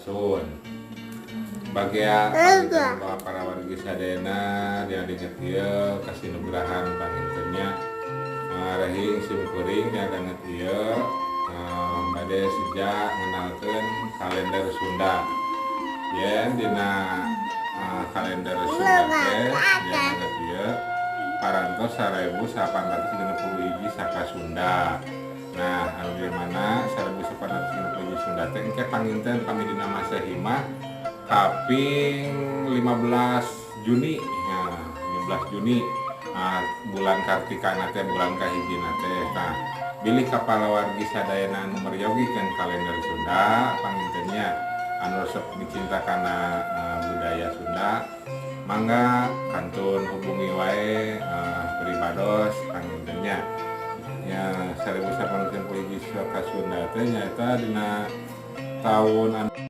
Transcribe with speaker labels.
Speaker 1: Sampurasun. Bagea panginten bawa para wargi sadayana dina dinget ieu kasinugrahan panginten nya. Rahing simkuring dina danget ieu bade seja ngenalkeun kalender Sunda. Yen dina kalender Sunda teh dina danget ieu parantos 1861 Saka Sunda. Nah, anu di mana 1861 Sunda teh engke panginten pami dina Masehi mah kaping 15 Juni ya, 15 Juni. Nah, bulan Kartika teh bulan kahijina teh. Nah, bilih ka palawargi sadayana anu meryogikeun kalender Sunda panginten nya, anu resep dicinta kana budaya Sunda, mangga kantun hubungi wae pribados panginten nya. Ya, 1861 Saka Sunda teh nyaeta dina tahun anu